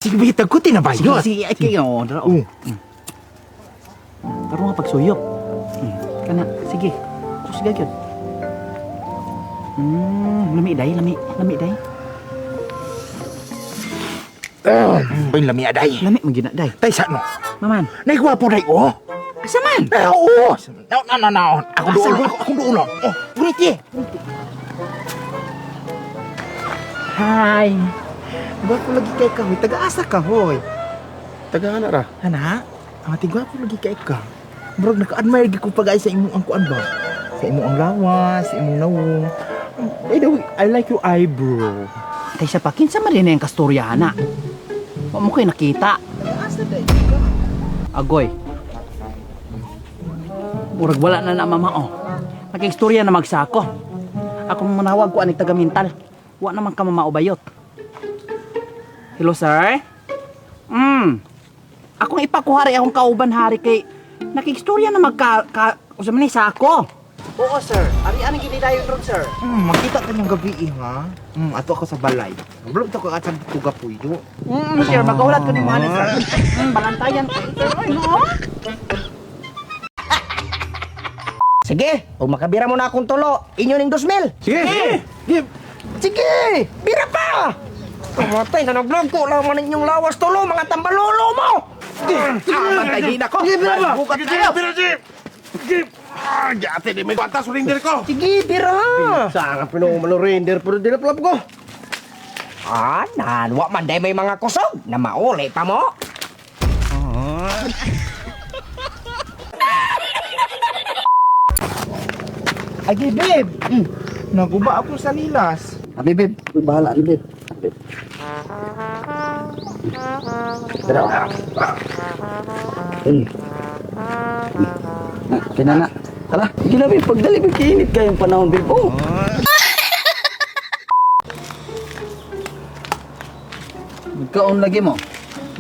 Sige, bitag ko tinabayot. Sige, ay kayo. Oh, dara, oh. Oo. Karon nga pagsuyop. Kana, sige. Kusga gyud. Lami day, lami, lami day. Uy, lami aday. Lami man gyud na day. Tay sa no. Maman. Naigwapo day oh. Asa man? Eh, oo. No, no, no, no. Ako Asa? doon, ako doon. Oh, puniti. Hi. Gwapo lagi kay ka, hoy. Taga-asa ka, hoy. Taga na ra. Ana, ang ating gwapo lagi kay ka. Murag naka-admire gyud ko pag sa imong ang kuan ba. Sa imong ang lawas, sa imong nawong. By the way, I like your eyebrow. Tay sa pa, kinsa man din ang kastorya na. Wa mo kay nakita. Taga-asa day ka. Agoy. Murag wala na na mama oh. Nakigstorya na magsako. Ako manawag ko aning taga mental. Wa naman ka mama ubayot. Hello sir. Akong ipakuhari akong kauban hari kay nakigstorya na magka ka, usa man ni sako. Oo sir, ari ani gini dayon ron sir. Makita ka niyang gabi eh, ha? Ato ako sa balay. Blog to ka at sa tugapuyo. Sir, magahulat ko ni mo ani sir. Balantayan kay sir. Ay, no. Sige, o makabira mo na akong tulo. Inyo ning 2,000. Sige. Sige. Sige, bira pa! Tumatay na naglagko lang man inyong lawas tulo, mga tambalolo mo! Ah, bantay din ako. Sige, bira ba? Bukat Sige, tayo. bira, sige. Sige. Ah, gati di may kwarta surrender ko. Sige, bira! Saan ang pinumalo-render pero di na plap ko. Ah, nanwa man day may mga kusog na mauli pa mo. Ay, babe. Naguba ako sa lilas. Abi babe, bahala abi babe. Babe. Dara. Kina na. Hala, ginabi pagdali ba kiinit kayong panahon babe. Oh. Magkaon lagi mo.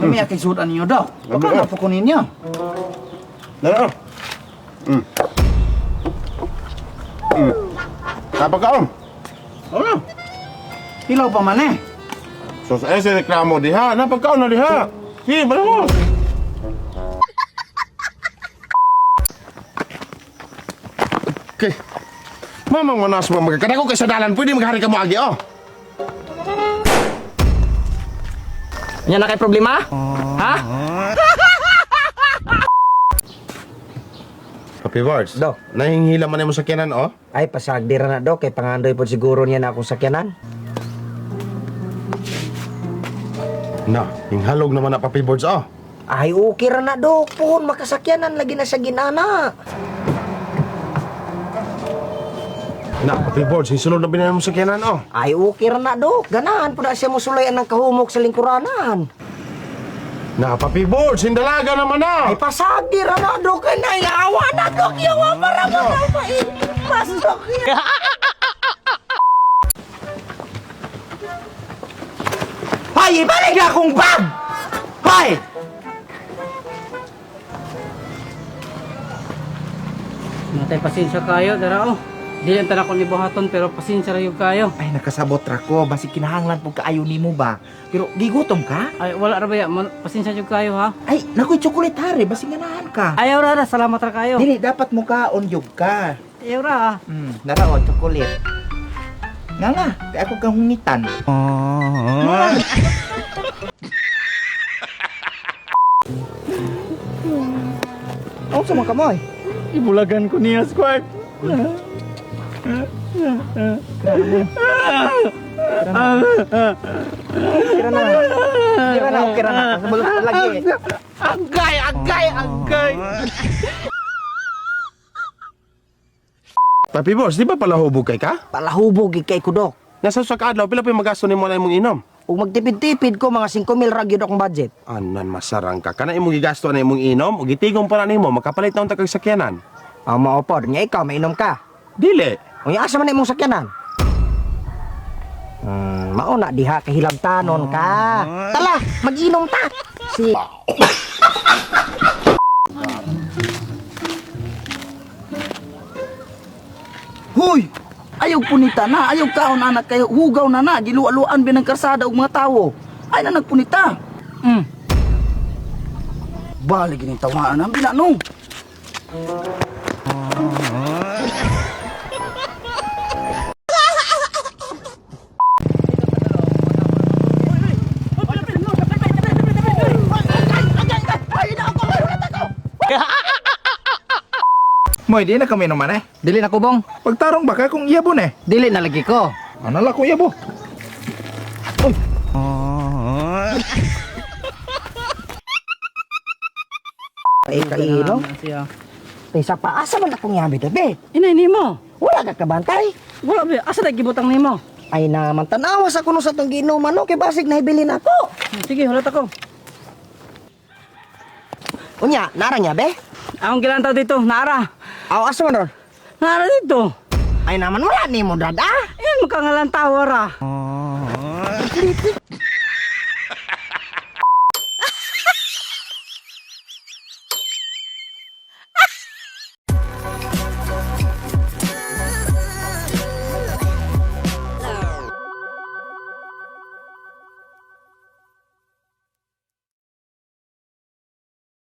Mamaya kay sudan ninyo daw. Baka na po ko ninyo. Dara. Kapag kaon. Ano? Hilaw pa man eh. So sa eh, reklamo diha, napagkaon na diha. Sige, bala mo. Okay. Mamang manas mo magkakadako kay sa dalan pwede maghari ka mo agi oh. Yan na kay problema? Ha? Happy words. Do. Nahinghila man mo sakyanan oh. Ay, pasagdira na do, kay pangandoy po siguro niya na akong sakyanan. Na, hinghalog naman na papi boards oh. Ay, okay ra na do, pohon makasakyanan lagi na sa ginana. Na, papi boards, hisulod na binayan mo sakyanan oh. Ay, okay ra na do, ganahan po na siya musulayan ng kahumok sa lingkuranan. Na, papi boards, hindalaga naman na. Ay, pasagdira na do, kay naiawa na do, kiyawa para mo na pasok yan. Hoy, ibalik na akong bag! Hoy! Natay pasensya kayo, dara oh. Dili ang tanan ko ni buhaton pero pasensya ra gyud kayo. Ay, nakasabot ra ko. Basi kinahanglan po kaayo nimo ba? Pero gigutom ka? Ay wala ra ba ya, pasensya jud kayo ha. Ay, nakoy chocolate hari. Basi nganahan ka. Ayaw ra ra, salamat ra kayo. Dili, dapat mo kaon jud ka. Ayaw ra ha. Nara o, chocolate. Nga nga, kaya ako kang hungitan. Ah. Ano sa mga kamoy? Ibulagan ko niya, squad. Kira na. Kira na, okay ra na. Kasabot lagi. Agay, agay, agay. Papi boards, di ba palahubog kay ka? Palahubog kay kudok. Nasa sa kaadlaw pila pa yung magasto nimo na imong inom? Ug magtipid-tipid ko mga 5,000 ra gyud akong budget. Anan masarang ka. Kana imong gigasto na imong inom ug gitigom pa na nimo makapalit na unta kag sakyanan. Ah, mao pod. Nya ikaw mainom ka. Dili. Unya asa man imong sakyanan? Mao na diha kay hilabtanon ka. Tala, mag-inom ta. Si Huy! Ayaw punita na, ayaw kaon anak kayo, hugaw na na, gilualuan binang karsada og mga tawo. Ay na nagpunita. Balik gini tawaan ang bina no. Moy, di na kami naman eh. Dili na ko bong. Pagtarong ba ka kung iyabo na eh. Dili na lagi ko. Ano lang kung iyabo? Ay kailo. Siya. Sa paasa man akong yabi be. Inay nimo. Wala ka kabantay. Wala be, asa na gibutang nimo? Ay naman tanawa sa kuno sa tong giinuman no kay basig nahibilin ako. Sige, hulat ako. Unya, nara niya be? Akong gilantaw dito, naara. Aw asa man ron? Naara dito. Ay naman wala nimo dada. Ayun, makangalantaw ra.